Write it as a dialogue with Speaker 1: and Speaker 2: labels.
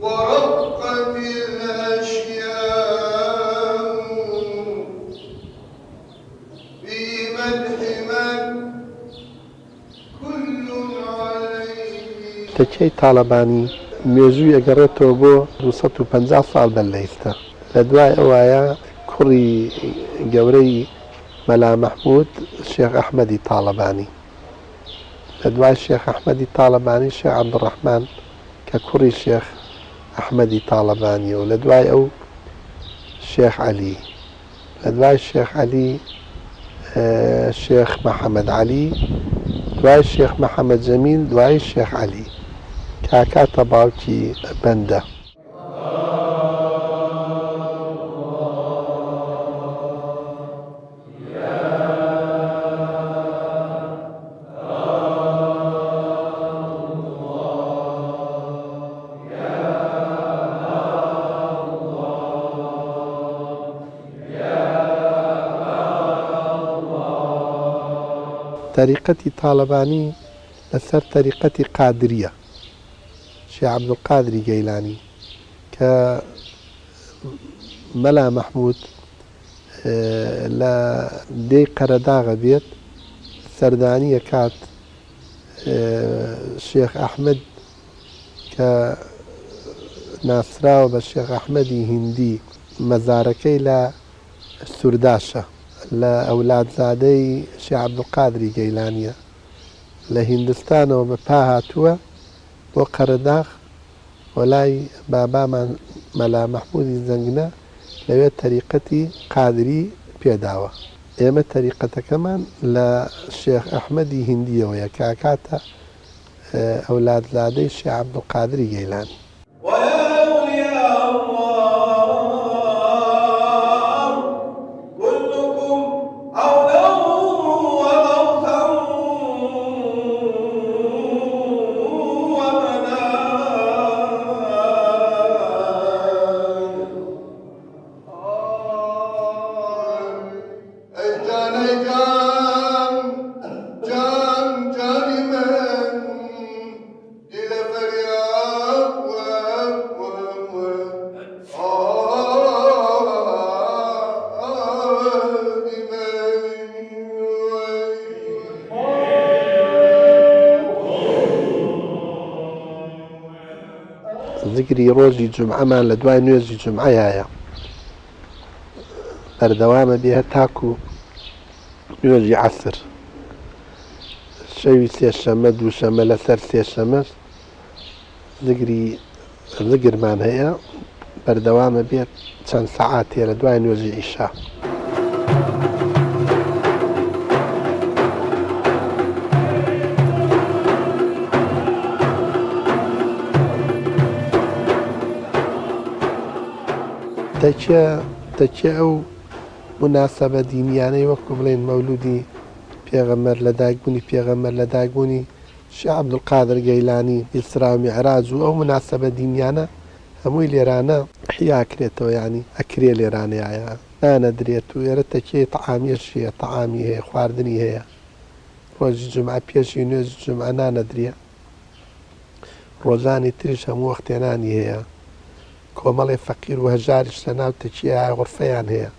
Speaker 1: ورقت الأشياء في مدح من كل عليه.
Speaker 2: تەکیەی تاڵەبانی مێژووی ئەگەڕێتەوە بۆ 250 ساڵ بەر لە ئیستا. لە دوای ئەوایە کوڕی گەورەی مەلا مەحموود شێخ ئەحمەدی تاڵەبانی. لە دوای شێخ ئەحمەدی تاڵەبانی شێخ عەبدوڕەحمان کە کوڕی شێخ ئەحمەدی تاڵەبانیە و لە دوای ئەو شێخ عەلی. لە دوای شێخ عەلی شێخ محەمەد عەلی، دوای شێخ محەمەد جەمیل، دوایی شێخ عەلی کە ئەکاتە باوکی بەندە. تەریقەتی تاڵەبانی لەسەر تەریقەتی قادریە، شێخ عەبدولقادری گەیلانی، کە مەلا مەحمود لە دێی قەرەداغە بێت سەردانی ئەکات شێخ ئەحمەد کە ناسراوە بە شێخ ئەحمەدی هیندی مەزارەکەی لە سورداشە لە ئەولادزادەی شێخ عەبدولقادری گەیلانیە لە هیندستانەوە بە پا هاتووە بۆ قەرەداغ بۆ لای بابامان مەلا مەحمودی زەنگنە لەوێ تەریقەتی قادری پێ داوە. ئێمە تەریقەتەکەمان لە شێخ ئەحمەدی هیندیەوەیە کە ئەکاتە ئەولادزادەی شێخ عەبدولقادری گەیلانی.
Speaker 1: ويا أولياء الله كلكم عونا وغوثا ومنانا. ئەی جان ئەی جان جان جانی من دیلە فەریاد
Speaker 2: زیکری ڕۆژی جومعەمان لە دوای نوێژی جومعەیایە بەردەوامە بێ هەتاکو نوێژی عەسر. شەوی سێشەممە دووشەممە لەسەر سێشەممەش زگری زگرمان هەیە بەردەوامە بێت چەند سەعاتێ لە دوای نوێژی عیشا. تەکیە تەکیە ئەو موناسەبە دینیانەی وەکو بڵێین مەولودی پێغەمبەر، لەدایکبوونی پێغەمبەر، لەدایکبوونی شێخ عەبدولقادر گەیلانی، ئیسرا و میعراج و ئەو موناسەبە دینیانە هەمووی لێرانە ئیحیا ئەکرێتەوە یانی ئەکرێ لێرانەیایە نانەدرێت و ئێرە تەکیەی تەعامیەش هەیە تەعامی هەیە خواردنی هەیە ڕۆژی جومعە پێشی نوێژی جومعە نانەدرێ ڕۆژانی تریش هەموو وەختێ نانی هەیە کۆمەڵێ فەقیر و هەژاریش لەناو تەکیەیا غورفەیان هەیە.